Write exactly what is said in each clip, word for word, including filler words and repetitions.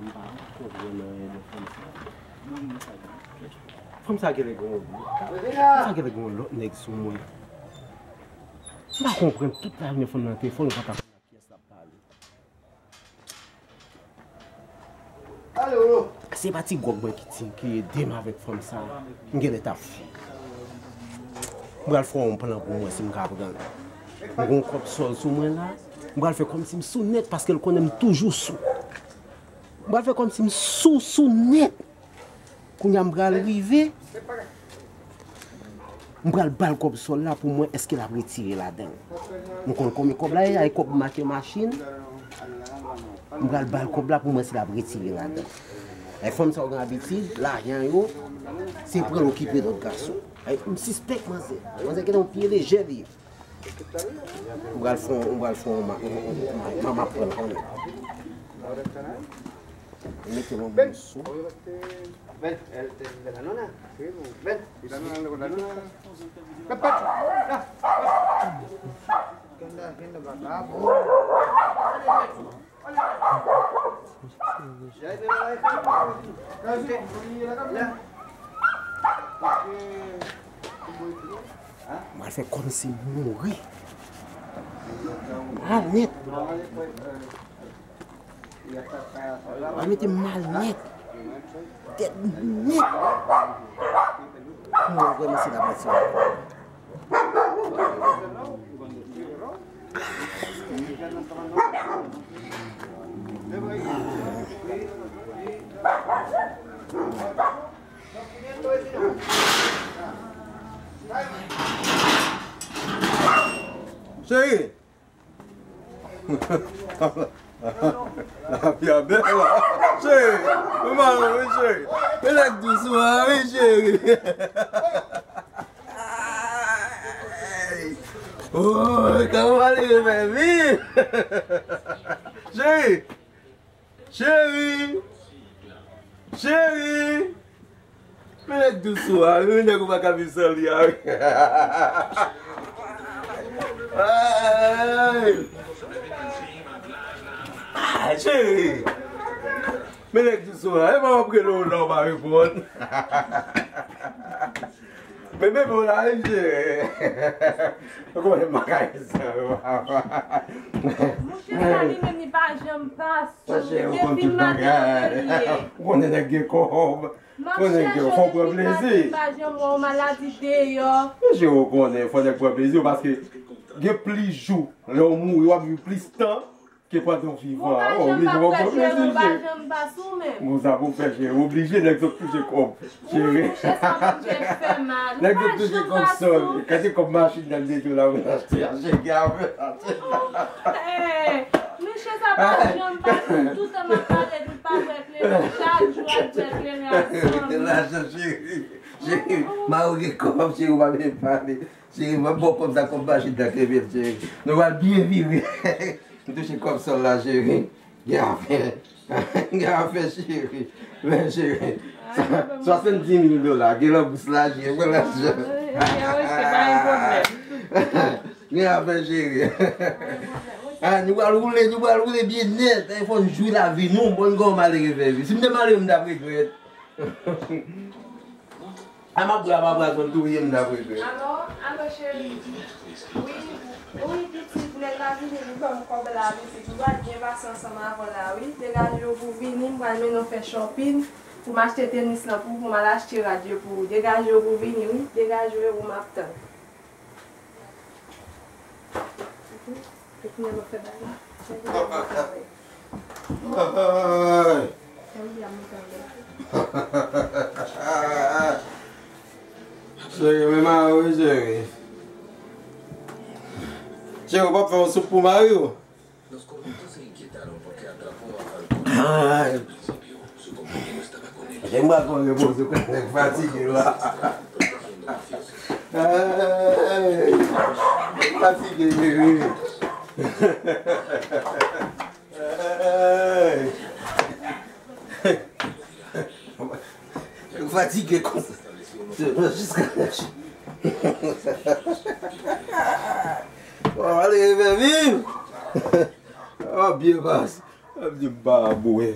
M pa konprann anyen de fanm sa. Fanm sa genlè gen yon lòt, fanm sa genlè gen yon lòt nèg sou mwen. M pa konprann, tout lajounen fanm nan telefòn, ou pa ka konn ak kiyès l ap pale. Se pa ti gwòg mwen ki ti, ki ede m avèk fanm sa, m genlè t ap fou. M pral fè yon plan pou mwen si m ka pran l. M gon kòb sòl sou mwen la, m pral fè kòmsi m sou nèt paske l konnen m toujou sou. M pral fè kòmsi m sou, sou nèt. Kounye a m pral rive, m pral ba l kòb sòl la pou m wè èske l ap retire ladan l. M konn konbyen kòb la ye, ay kòb make machin. M pral ba l kòb la pou m wè si l ap retire ladan l. Ay fanm sa yo gen abitid, lajan yo, se pran l okipe lòt gason. Ay, m sispèk manzè. Manzè gentan yon pye lejè li ye. Ou pral fè, ou pral fè yon ma-, yon, yon, yon ma-, ma-, ma-, pran, pran. Mete yon moun sou. Ven, él te de la nona. Sí, ven. Y la nona, la nona. Ven, ven. Mwen fè kòmsi m mouri. Mal nèt. Mwen mete mal nèt. Tèt nèt. Mwen vrèman se lapanti. Cheri! Lavi a bèl la. Cheri, mwen mare wi cheri. Men nèg dous ou a wi cheri. Oy, kòman w ale fè vi? Cheri, cheri, cheri. Men nèg dous ou a, men nèg ou pa ka viv san li a. Ay! Ah, cheri! Men nèg dous ou a, e pa w ap rele w la w pa reponn. Men bebe w la, wi cheri. Ou konnen m pa ka ret san ou. Mouche sa li menm li pa janm pa sou. Depi maten anpil li ye. Ou konnen nèg gen kòb. M ap chèche w depi maten, m pa janm wè w, maladi deyò. Mesye, ou konnen, fò nèg pran plezi w, paske gen plis jou, lè w mouri, w ap viv plis tan ke pandan w vivan. Ou pa janm pa pran plezi w, ou pa janm pa sou menm. Bon, sa pou fè, cheri, oblije, nèg sot touche kòb, cheri. Mouche sa Bondye fè mal. Nèg sot touche kòb sòl. Kante kòb machin nan depi la, mwen achte a, cheri, achte. Mouche sa pa janm pa sou, toutan m ap pale, li pa bwè kleren, chak jou ap bwè kleren ansanm. Lajan, cheri. Cheri, mari w gen kòb, cheri, ou pa menm pale. Cheri, mwen ba w kòb sa, kòb machin nan kenbe l, cheri. Nou pral byen vire. M touche kòb sòl la, cheri. Gen afè. Gen afè, cheri. Men, cheri. Swasanndis mil dola. Gen nan bous la, cheri. Pran lajan. Gen afè, cheri. Ah, nou pral woule, nou pral woule byen nèt. Fò n jwi lavi nou. Bon, nou gon malere fè vi. Si m te malere, m t ap regrèt. A m ap bwè, a m ap bwè, zòn touye m dapre tou. Alo, alo, cheri. Wi, wi, pitit, nèg la vini, li ban m kòb la, pitit. M pral byen pase ansanm avè w la, wi. Degaje w pou vini, m pral mennen w fè shopping, pou m achte tenis lan pou ou, pou m al achte rad yo pou ou. Degaje w pou vini, wi. Degaje w, e ou m ap tann. Cheri, men mari w, cheri. Cheri, ou p ap fè yon soup pou mari w? Ay. Gen mwa kon repoze kwen nèg fatige la. Ay, fatige, cheri. Ay. Fatige konsa. Jiska. Bon, ale, bèbi. Ah, byen pase. Ap di m pa bwè.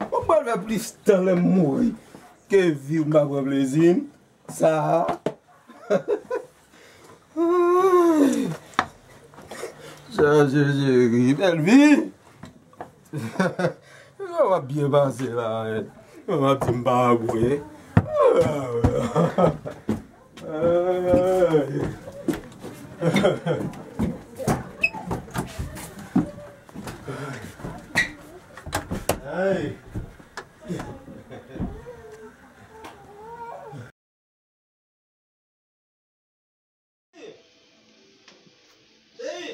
Ou pral fè plis tan lè m mouri ke viv m pa pran plezi m. Sa. Ay. Chaje cheri, bèl vi. Sa w ap byen pase la, wi. Mwen m ap di m pa bwe. Ay. Ay. Cheri!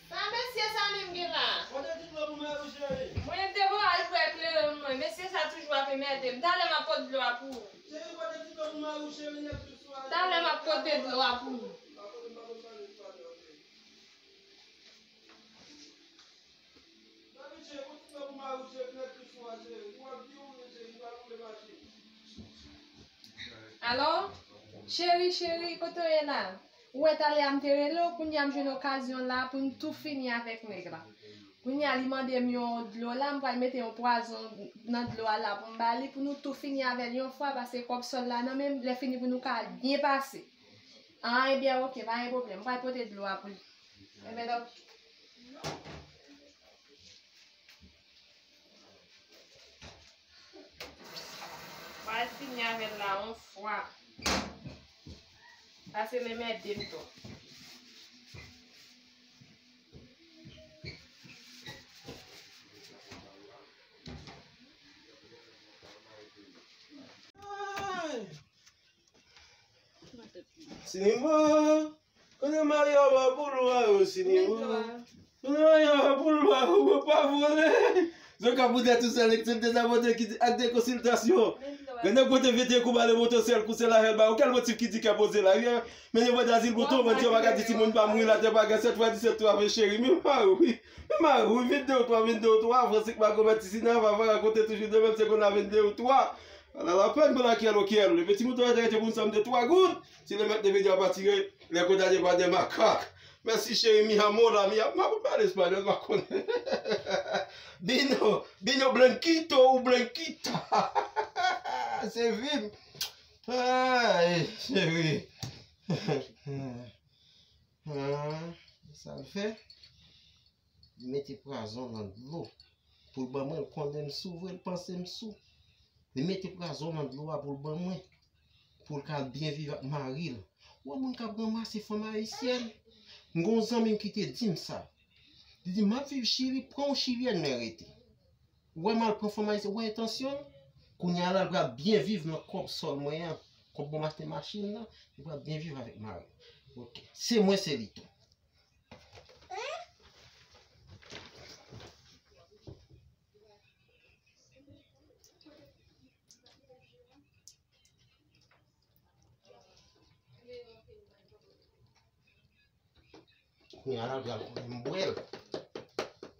Sa mesye sa menm gen la? Pote ti dlo pou mari w, cheri. Mwen te voye al pou eklere mwen. Mesye sa toujou ap enmède m. Talè m ap pot dlo a pou ou. Cheri, pote ti dlo pou mari w, cheri, nèg tou sou a. Talè m ap pote dlo a pou ou. Pa konnen, pa konn pale, pale, ok. Alo? Cheri, cheri, kote w ye la? Ou wè talè a m te rele w, kounye a m jwenn okazyon la pou n tou fini avèk nèg la. Kounye a li mande m yon dlo la, m pral mete yon pwazon nan dlo a la pou m ba li, pou nou tou fini avè l yon fwa, paske kòb sòl la nan men m, lè fini pou nou ka al byen pase. Ah, ebyen, ok, pa gen pwoblèm, m pral pote dlo a pou li. Ebyen, dòk. Pral fini avè l la yon fwa. Pase l enmède m tou. Ay! Sinema! Konnen Maria pa pou lwa yo, sinema. Konnen Maria pa pou lwa yo, mwen pa vole. Zòt ka poutèt ou sèl, eksepte sa pote ki di ak de konsiltasyon. Gen nèg pote vete kou bale moto sèl kou se lajèl ba yo. Kèl motif ki di kè poze la? Wi, men yo vwè dazil bouton, mwen di yo pa ka di timoun pa mouri latè pa gen sèt fwa disèt twa ven cheri. Men mari wi. Men mari wi, vennde ou twa, vennde ou twa, Fransik pa konmèt ti sinema, pa rakonte toujou de menm se konn a vennde ou twa. Ala lapèn pou lakyèl, okyèl. Leve ti mouton rete rete pou n sanm de twa goud. Si le mèt de medya pa tire, lè kondane pa de makak. Mèsi cheri, mi amo la, mi amo, m pa konn pale espanyòl, m pa konnen. Bino, bino blanquito ou blanquita. Se vi m. Ay, cheri. Ah, sa l fè? Li mete pwazon nan dlo pou l ban mwen, l konnen m sou vre, l panse m sou. Li mete pwazon nan dlo a pou l ban mwen, pou l ka al byen viv ak mari l. Ou wè moun k ap ranmase fanm ayisyèn? M gen yon zanmi m ki te di m sa. Li di, "M ap viv Chili, pran yon chilyèn men rete." Ou wè m al pran fanm ayisyèn, ou wè entansyon l? Kounye a la, l pral byen viv nan kòb sòl mwen an. Kòb pou m achte machin nan, li pral byen viv avèk mari l. Ok. Se mwen, se li tou. Kounye a la, l pral konnen m bwè l.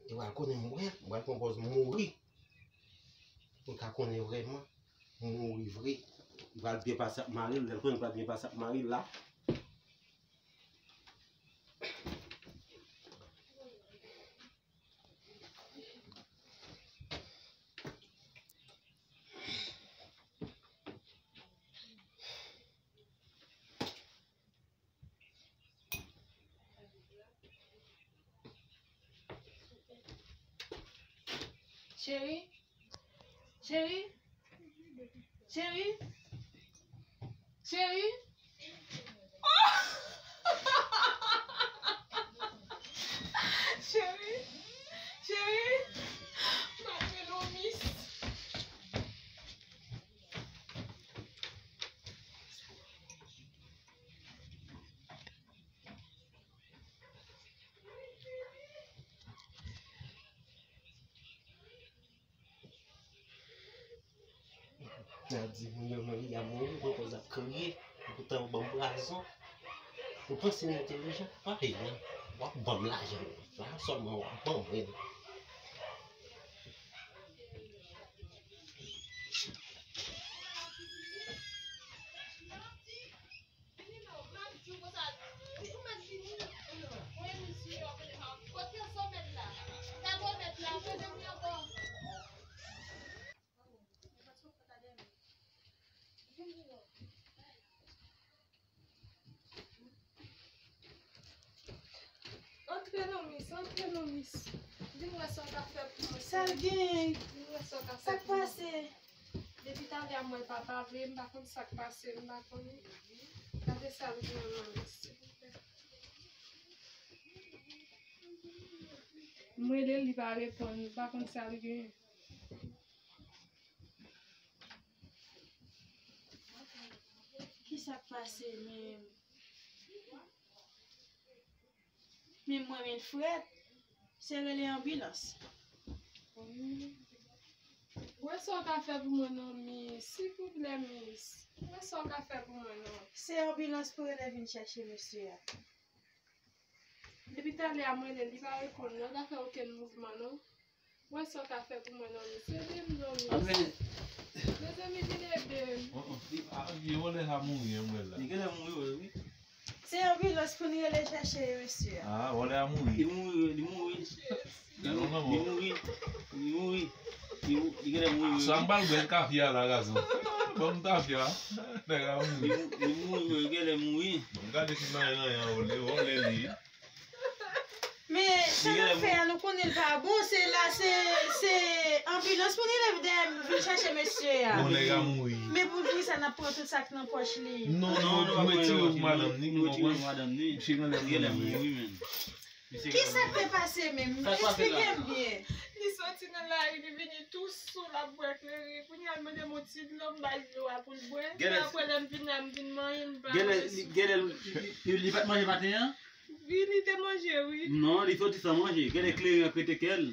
Li pral konnen m bwè l, m pral pran pòz mouri. Pou l ka konnen vrèman, m mouri vre. Li pral byen pase ak mari l, lè l konnen l pral byen pase ak mari l la. Cheri, cheri, cheri, cheri. Oh! Cheri, cheri, m ap rele w mis. N ap di moun yo, Maria mouri, mwen konn ap kriye, epoutan yo ban m pwazon. Ou panse m entèlijan? Pa vle non. W ap ban m lajan yo. La sèlman w ap ban mwen. Santre non, mis. Vin wè sa w ka fè pou mwen. Sa l gen? Vin wè sa w ka fè pou mwen. Sa k pase? Depi talè a m wè l pa pale, m pa konn sa k pase, m pa konn. Gade sa l gen an nan, mis, silvouplè. M rele l, li pa reponn, m pa konn sa l gen. Kisa k pase menm? Men mwen menm frèt, se rele anbilans. Wè sa w ka fè pou mwen non, mis. Silvouplè, mis. Wè sa w ka fè pou mwen non. Se anbilans pou rele vin chèche mesye a. Depi talè a mwen rele l, li pa reponn non, li pa fè okenn mouvman non. Wè sa w ka fè pou mwen non, mis. Ede m non, mis. Mezanmi, vin ede m. Li, a, vye vòlè sa mouri, an, m wè l la. Li genlè mouri, wi. Se anbilans pou n rele chèche mesye a. Ah, vòlè a mouri. Li mouri, wi, li mouri. Li mouri, li mouri. Li, li genlè mouri, wi. Sa m pral bwè tafya la, gason. Ban m tafya. Nèg la mouri. Li mouri, wi, li genlè mouri. Bon, gade ti mayi nan yan, vòlè, vòlè li. Men sa n ap fè a, nou konnen l pa bon, se la, se, se anbilans pou n rele vin chèche mesye a. Bon, nèg la mouri. Men pou ki sa n ap pran tout sa k nan pòch li? Non, non, nou retire pou madanm ni, nou retire pou madanm ni. Misye genlè mouri, men. Kisa k te pase menm? Eksplike m byen. Li soti nan lari, li vini tou sou, l ap bwè kleren. Kounye a l mande m yon ti dlo, m ba l dlo a pou l bwè. Men apre lè m vin la, m vin manyen, m pa manje. Genlè li, genlè li, li, li pa t manje maten an? Wi, li te manje, wi. Non, li soti san manje. Genlè kleren an k rete kè l.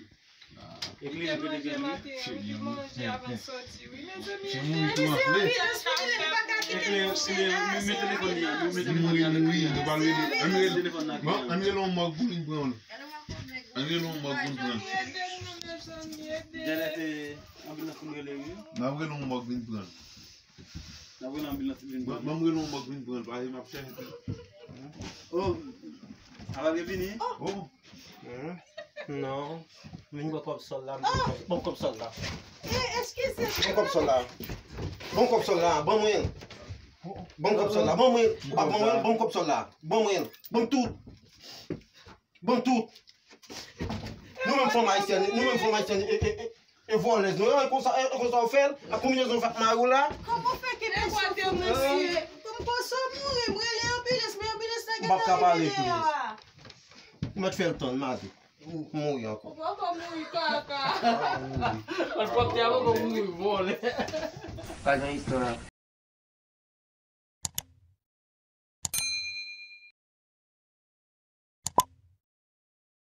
Li te manje maten an, wi, li manje avan l soti, wi. Mezanmi, se anbilans pou rele, li pa ka kite l kouche la. Men telefòn nan, men telefòn nan. Mouri, mouri, nou pa rele. Ann rele telefòn nan. Bon, ann rele yon mòg pou vin pran l. Ann rele yon mòg pou vin pran l. Mezanmi, ede m non, mezanmi, ede. Genlè se anbilans pou n rele, wi. N ap rele yon mòg vin pran l. N ap rele anbilans vin pran l. Ban m rele yon mòg vin pran l, paske m ap chèche tou. Oh, Aval gen vini? Oh. Non. Vin pran kòb sòl la, ban m kòb sòl la. Ban m kòb sòl la. Ban m kòb sòl la, ban mwen. Ban m kòb sòl la, ban mwen. Ou pa ban mwen, ban m kòb sòl la. Ban mwen. Ban m tout. Ban m tout. Nou menm fanm ayisyèn, nou menm fanm ayisyèn, e, e, e, e vòlèz nou, e konsa, e konsa w fè l, ak konbinezon w fè ak mari w la. Kòman w fè ke mesye, mesye? Kòm konsa w mouri, m rele anbilans, men anbilans la gentan rive la. Ou mèt fè l tann, madanm. Ou mouri ankò. Ou poko mouri, kaka. Ou poko mouri, vòlè. Pa gen istwa.